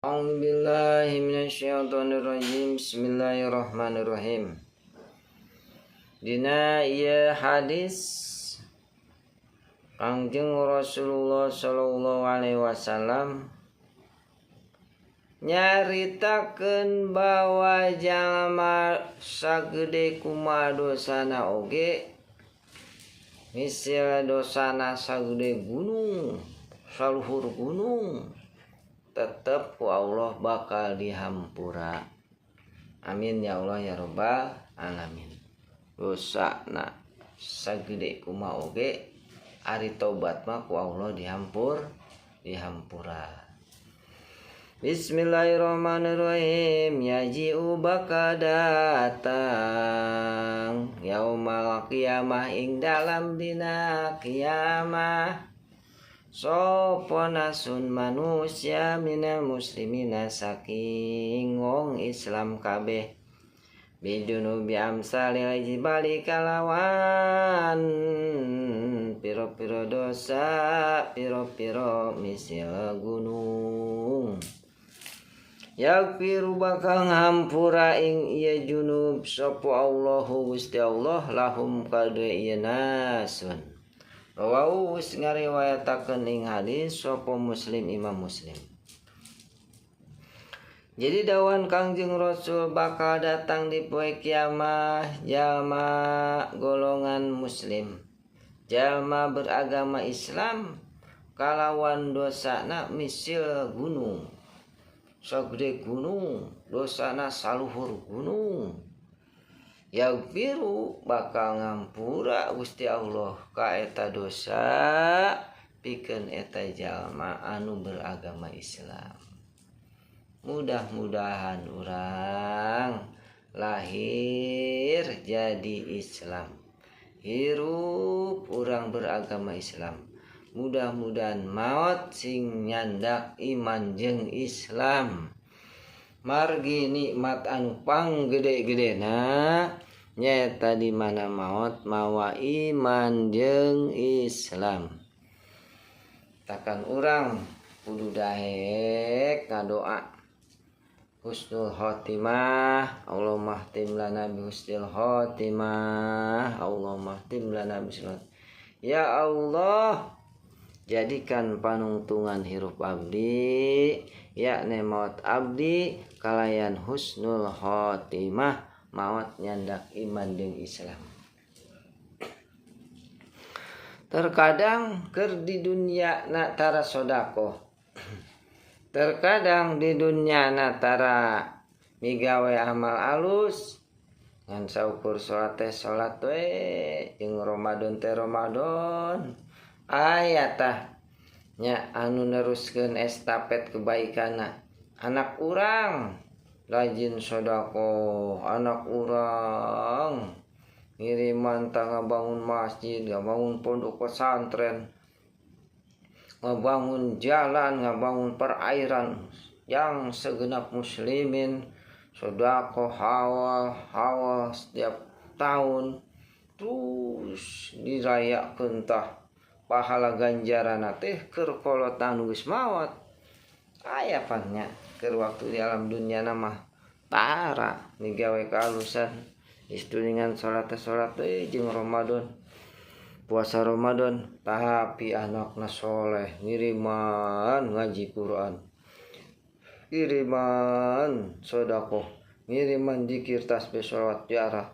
A'udzu billahi minasyaitonir rajim. Bismillahirrahmanirrahim. Dina ieu hadis, Kangjeng Rasulullah sallallahu alaihi wasallam nyaritakeun bahwa jalma sagede kumaha dosana oge, misil dosana sagede gunung, saluhur gunung, tetep ku Allah bakal dihampura. Amin ya Allah ya robbal alamin. Dosana sagede kumaha oge, ari tobat mah ku Allah dihampura. Bismillahirrahmanirrahim. Yaji'u bakal datang, yaumal qiyamah ing dalam dina kiamah, sopo nasun manusia, minal muslimina saking wong Islam kabeh, bijunubi amsalil jibali kalawan piro-piro dosa piro-piro misil gunung. Yaghfiru bakal ngampura ing ieu junub sapa Allahu Gusti Allah lahum kaduwe ieu nasun. Rawahu wis ngariwayatakeun ing hadis sapa Muslim, Imam Muslim. Jadi dawuhan Kangjeng Rasul bakal datang di poe kiamah jalma golongan muslim, jalma beragama Islam, kalawan dosana misil gunung, sagede gunung, dosana saluhur gunung. Yaghfiru bakal ngampura Gusti Allah ka eta dosa pikeun eta jalma anu beragama Islam. Mudah-mudahan urang lahir jadi Islam, hirup urang beragama Islam, mudah-mudahan maut sing nyandak iman jeung Islam. Margi nikmat anu pang gede-gedena nyaeta di mana maut mawa iman jeung Islam. Takan urang kudu daek ngadoa husnul khotimah. Allahumma khtim lana bi husnil khotimah. Allahumma khtim lana bi husnil. Ya Allah, jadikan panungtungan hirup abdi, yakni maut abdi, kalayan husnul khotimah, maut nyandak iman jeung Islam. Terkadang keur di dunia na tara sodakoh, terkadang di dunia na tara migawe amal alus, ngan saukur salat teh salat we, jeung Ramadan teh Ramadan. Aya tah nya anu neruskeun estafet kebaikanna, anak urang rajin sodakoh, anak urang ngiriman tah, ngabangun masjid, ngabangun pondok pesantren, ngabangun jalan, ngabangun perairan yang segenap muslimin, sodakoh haul haul setiap tahun, terus dirayakeun tah pahala ganjaran teh keur kolot anu geus maot. Aya pan nya keur waktu di alam dunia mah tara migawe kaalusan, istuningan salat teh salat we jeung Ramadan, puasa Ramadan, tapi anakna soleh, ngiriman ngaji Quran, ngiriman sodakoh, ngiriman zikir, tasbih, sholawat, ziarah.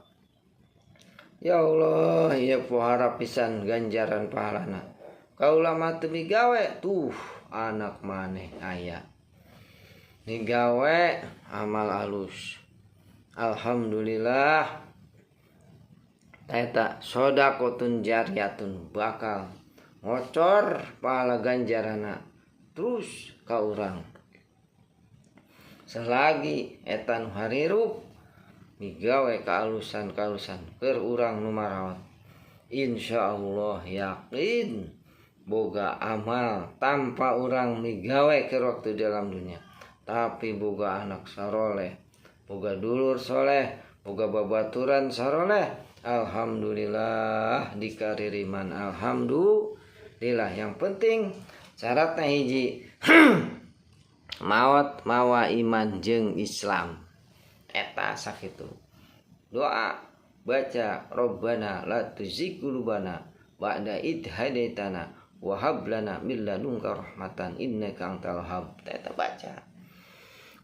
Ya Allah, ya pohara pisan ganjaran pahalana. Kaula mah teu migawe, tuh anak maneh aya migawe amal alus. Alhamdulillah, eta sodaqotun jariyatun bakal ngocor pahala ganjarana terus ka urang selagi eta nu harirup migawe kaalusan-kaalusan keur urang nu marawat. Insyaallah yakin boga amal tanpa urang migawe keur waktu dalam dunia, tapi boga anak saroleh, boga dulur soleh, boga babaturan saroleh. Alhamdulillah dikaririman, alhamdulillah. Yang penting syaratnya hiji. Maot mawa iman jeung Islam. Eta sakitu. Doa baca Rabbana la tuzigh qulubana ba'da id hadaitana wa hab lana min ladunka rahmatan innaka antal wahhab. Eta baca.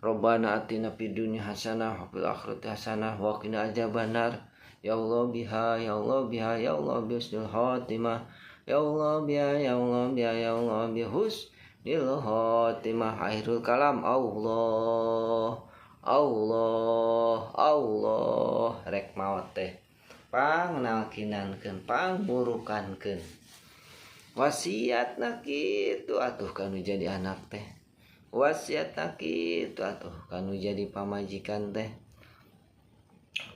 Rabbana atina fid dunya hasanah wa fil akhirati hasanah wa qina adzabannar. Ya Allah biha, ya Allah biha, ya Allah bi husnil khatimah. Ya Allah biha, ya Allah biha, ya Allah bi husnil khatimah. Akhirul kalam Allah. Allah, Allah. Rek maot teh pangnalkinankeun, pangburukankeun. Wasiatna kitu atuh kanu jadi anak teh. Wasiatna kitu atuh kanu jadi pamajikan teh.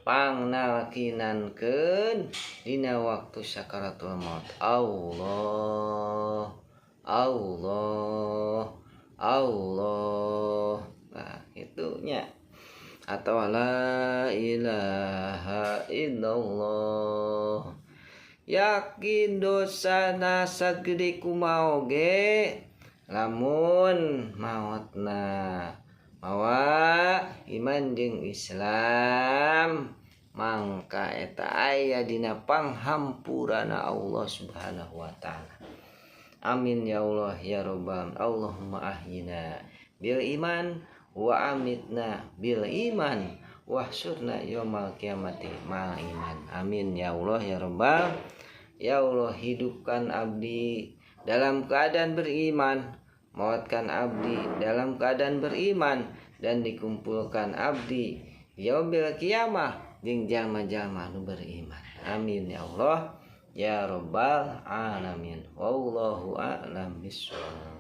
Pangnalkinankeun dina waktu sakaratul maut. Allah, Allah, Allah. Nah, itunya. Atau la ilaha illallah. Yakin dosana sagede kumaha oge lamun maotna mawa iman jeung Islam mangka eta aya dina panghampurana Allah Subhanahu wa taala. Amin ya Allah ya rabbal. Allahumma ahyina bil iman wa amitna bil iman wahsyurna yaumal kiamati mal iman. Amin ya Allah ya rabbal. Ya Allah, hidupkan abdi dalam keadaan beriman, mautkan abdi dalam keadaan beriman, dan dikumpulkan abdi yaumil kiamah jeung jalma-jalma nu beriman. Amin ya Allah ya rabbal alamin. Wallahu a'lam bissawab.